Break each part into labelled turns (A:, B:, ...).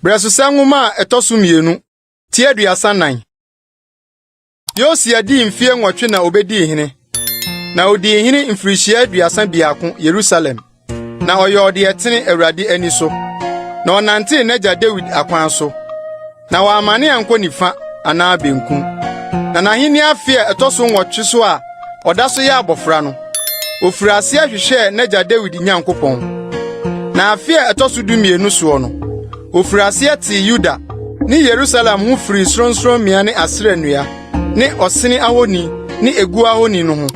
A: Brɛsosɛm Nwoma a ɛtɔ so mmienu, ti 34. Yosia dii mfeɛ 8 na obedii hene, na odii hene mfirihyia 31 Yerusalem. Na ɔyɔɔ deɛ ɛtene Awurade ani so, na ɔnantee n'agya Dawid akwan so, na wammane ankɔ nifa anaa benkum. Na n'ahenni afe a ɛtɔ so 8 so a ɔda so yɛ abofra no, ofirii aseɛ hwehwɛɛ n'agya Dawid Nyankopɔn. Na afe a ɛtɔ so 12 soɔ no, Ofirii aseɛ tee Yuda ne Yerusalem ho firii sorɔnsorɔmmea ne Asera nnua ne ɔsene ahoni ne eguo ahoni no ho.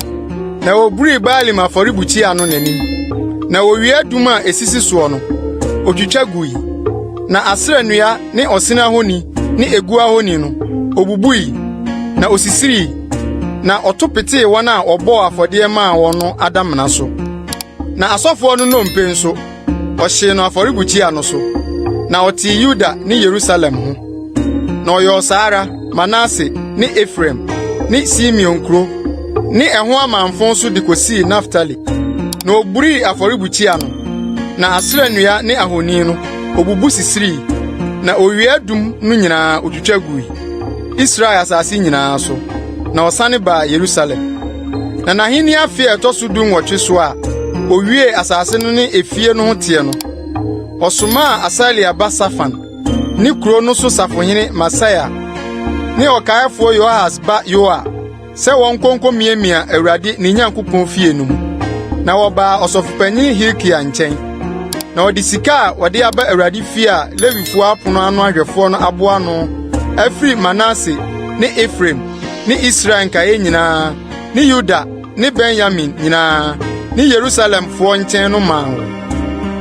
A: Na woburii Baalim afɔrebukyia no n'anim, na owia adum a esisi soɔ no, otwitwa gui. Na Asera nnua ne ɔsene ahoni ne eguo ahoni no, obubui, na osisirii, na ɔto petee wɔn a wɔbɔɔ afɔdeɛ maa wɔn no adamena so. Na asɔfoɔ no nnompe nso, Ɔhyee no afɔrebukyia no so, na ɔtee Yuda ne Yerusalem ho. Na ɔyɔɔ saa ara Manase ne Efraim ne Simeon nkuro ne ɛho amamfo so de kosii Naftali. Na oburii afɔrebukyia no, na Asera nnua ne ahoni no, obubu sisirii, na owia adum no nyinaa otwitwa gui, Israel asase nyinaa so. Na ɔsane baa Yerusalem. Na n'ahenni afe a ɛtɔ so 18 so a owiee asase no ne efie no ho teɛ no, ɔsomaa Asalia ba Safan ne kurow no so safohene Maaseia ne ɔkaefoɔ Yoahas ba Yoa sɛ wɔnkɔ nkomiamia Awurade ne Nyankopɔn fie no mu. Na wɔbaa ɔsɔfopanyin Hilkia nkyɛn, na wɔde sika a wɔde aba Awurade fie a Lewifo apon ano ahwɛfo no aboa ano afiri Manase ne Efraim ne Israel nkae nyinaa ne Yuda ne Benyamin nyinaa ne Yerusalemfoɔ nkyɛn no maa wɔn.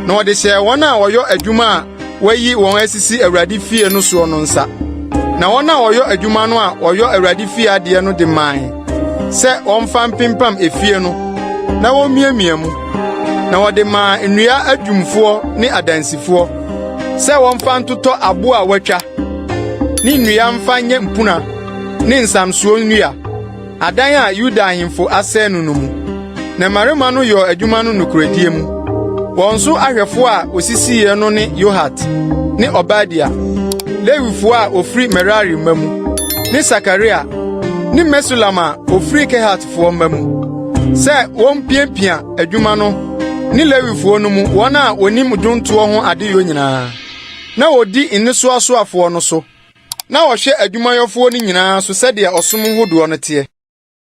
A: Na wɔde hyɛɛ wɔn a wɔyɔ adwuma a wɔayi wɔn asisi Awurade fie no soɔ no nsa. Na wɔn a wɔyɔ adwuma no a wɔyɔ Awurade fie adeɛ no de mae sɛ wɔmfa mpempam efie no na wommiamia mu. Na wɔde maa nnua adwumfoɔ ne adansifoɔ sɛ wɔmfa ntotɔ abo a wɔatwa ne nnua mfa nyɛ mpuna ne nsamsoɔ nnua, adan a Yuda ahemfo asɛe no no mu. Na mmarima no yɔɔ adwuma no nokorɛdie mu. Wɔn so ahwɛfo a wosisiiɛ no ne Yohat ne Obadia, Lewifo a wɔfiri Merari mma mu, ne Sakaria ne Mesulam a ofiri Kehatfoɔ mma mu, sɛ wompiapia adwuma no ne Lewifoɔ no mu wɔn a wɔnim dwontoɔ ho adeyɔ nyinaa. Na wɔdi nnesoasoafoɔ no so. Na wɔhwɛ adwumayɛfoɔ no nyinaa so sɛdeɛ ɔsom hodoɔ no teɛ.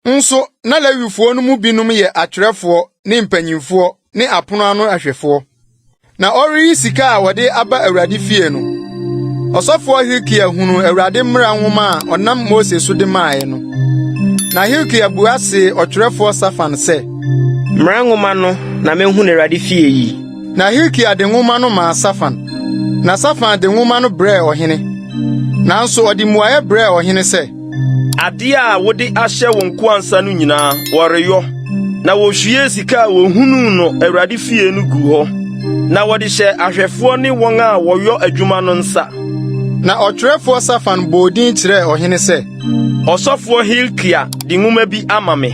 A: Nso na Lewifoɔ no mu binom yɛ atwerɛfoɔ ne mpanyimfoɔ ne apono ano ahwɛfoɔ. Na ɔreyi sika a wɔde aba Awurade fie no, ɔsɔfoɔ Hilkia hunuu Awurade mmara nwoma a ɔnam Mose so de maeɛ no. Na Hilkia bua see ɔtwerɛfoɔ Safan sɛ,
B: Mmara nwoma no na mahu no Awurade fie yi.
A: Na Hilkia de nwoma no maa Safan, na Safan de nwoma no brɛɛ ɔhene. Nanso ɔde mmuaeɛ brɛɛ ɔhene sɛ,
B: Adeɛ a wode ahyɛ wo nkoa nsa no nyinaa, wɔreyɔ. Na wohwiee sika a wohunuu no Awurade fie no guu hɔ, na wɔde hyɛɛ ahwɛfoɔ ne wɔn a wɔyɔ adwuma no nsa.
A: Na ɔtwerɛfoɔ Safan bɔɔ din kyerɛɛ ɔhene sɛ,
B: Ɔsɔfoɔ Hilkia de nwoma bi ama me.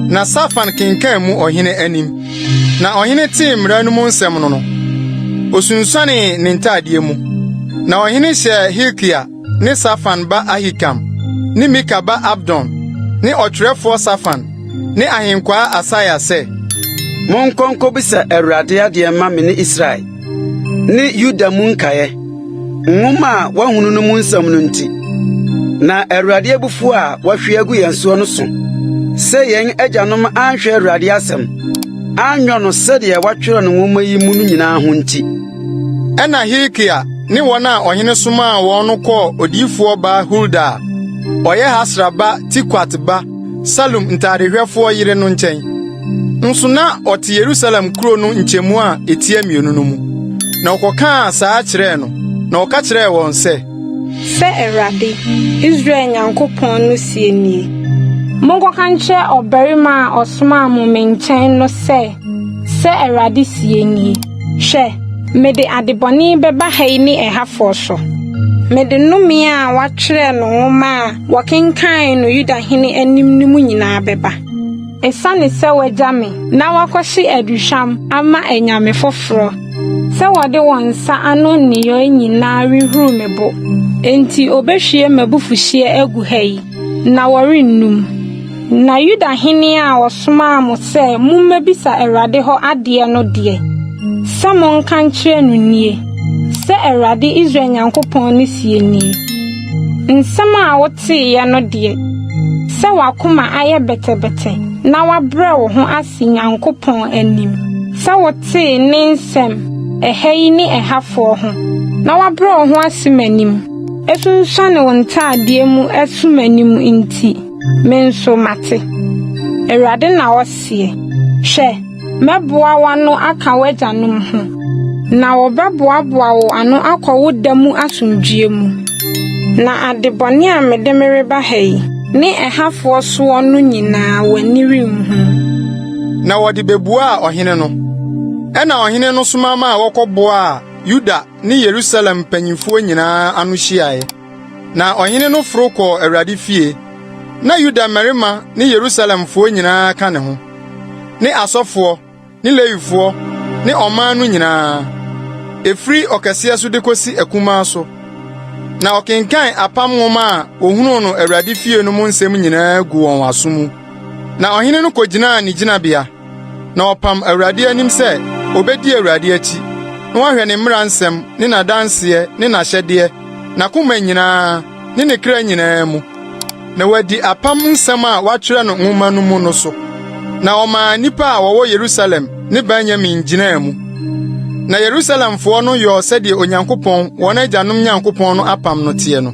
A: Na Safan kenkan mu ɔhene anim. Na ɔhene tee mmara no mu nsɛm no no, osunsuanee ne ntadeɛ mu. Na ɔhene hyɛɛ Hilkia ne Safan ba Ahikam ne Mika ba Abdon ne ɔtwerɛfoɔ Safan ne ahenkwaa Asaia sɛ,
C: Monkɔ nkobisa Awurade adeɛ mma me ne Israel ne Yuda mu nkaeɛ, nwoma a wɔahunu no mu nsɛm no nti. Na Awurade abufuo a wahwie agu yɛn soɔ no so, sɛ yɛn agyanom anhwɛ Awurade asɛm, anyɔ no sɛdeɛ wɔatwerɛ no nwoma yi mu no nyinaa ho nti.
A: Ɛnna Hilkia ne wɔn a ɔhene somaa wɔn no kɔɔ odiyifoɔ baa Hulda a ɔyɛ Hasra ba Tikwat ba Salum ntadehwɛfoɔ yere no nkyɛn. Nso na ɔte Yerusalem kurow no nkyɛmu a etia mmienu no mu. Na wɔkɔkaa saa kyerɛɛ no, na ɔka kyerɛɛ wɔn sɛ,
D: Sɛ Awurade, Israel Nyankopɔn no seɛ nie, Monkɔka nkyerɛ ɔbarima a ɔsomaa mo me nkyɛn no sɛ, 'Sɛ Awurade seɛ nie, Hwɛ, mede adebɔne bɛba ha yi ne ɛhafoɔ so. Mede nnome a wɔatwerɛ no nwoma a wɔkenkan no Yuda hene anim no mu nyinaa bɛba. Esiane sɛ wɔagya me na wɔakɔhye aduhwam ama anyame foforɔ. sɛ wɔde wɔn nsa ano nneyɔe nyinaa rehuru me bo. Enti obehwie m'abufuhyeɛ agu ha yi, na wɔrennum. Na Yuda hene a ɔsomaa mo sɛ mummebisa Awurade hɔ adeɛ no deɛ, sɛ monka nkyerɛ no nie, 'Sɛ Awurade Israel Nyankopɔn no seɛ nie, Nsɛm a woteeɛ no deɛ, sɛ w'akoma ayɛ bɛtɛbɛtɛ na woabrɛ wo ho ase Nyankopɔn anim, sɛ wotee ne nsɛm ɛha yi ne ɛhafoɔ ho, na woabrɛ wo ho ase m'anim, asunsuane wo ntaadeɛ mu asu m'anim nti, me nso mate. Awurade na ɔseɛ. Hwɛ, mɛboa w'ano aka w'agyanom ho, na wɔbɛboaboa wo ano akɔ wo da mu asomdwoeɛ mu. Na ade bɔne a mede mereba ha yi ne ɛhafoɔ soɔ no nyinaa w'ani renhunu.
A: Na wɔde bebuaa ɔhene no. Ɛnna ɔhene no soma maa wɔkɔboaa Yuda ne Yerusalem mpanyimfoɔ nyinaa ano hyiae. Na ɔhene no foro kɔɔ Awurade fie. Na Yuda mmarima ne Yerusalemfoɔ nyinaa ka ne ho, ne asɔfoɔ, ne Lewifoɔ, ne ɔman no nyinaa, ɛfiri ɔkɛseɛ so de kosi akumaa so. Na ɔkenkan apam nwoma a ohunuu no Awurade fie no mu nsɛm nyinaa guu wɔn aso mu. Na ɔhene no kogyinaa ne gyinabea, na ɔpam Awurade anim sɛ obedi Awurade akyi, na wahwɛ ne mmara nsɛm ne n'adanseɛ ne n'ahyɛdeɛ, n'akoma nyinaa ne ne kra nyinaa mu, na wadi apam nsɛm a wɔatwerɛ no nwoma no mu no so. Na ɔmaa nnipa a wɔwɔ Yerusalem ne Benyamin gyinaa mu. Na Yerusalemfoɔ no yɔɔ sɛdeɛ Onyankopɔn, wɔn agyanom Nyankopɔn no apam no teɛ no.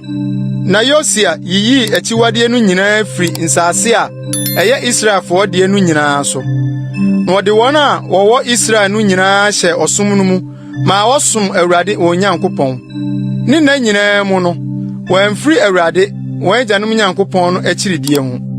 A: Na Yosia yiyii akyiwadeɛ no nyinaa firi nsase a ɛyɛ Israelfoɔ deɛ no nyinaa so. Na ɔde wɔn a wɔwɔ Israel no nyinaa hyɛɛ ɔsom no mu maa wɔsom Awurade wɔn Nyankopɔn. Ne nna nyinaa mu no, wɔamfiri Awurade, wɔn agyanom Nyankopɔn no akyiridie ho.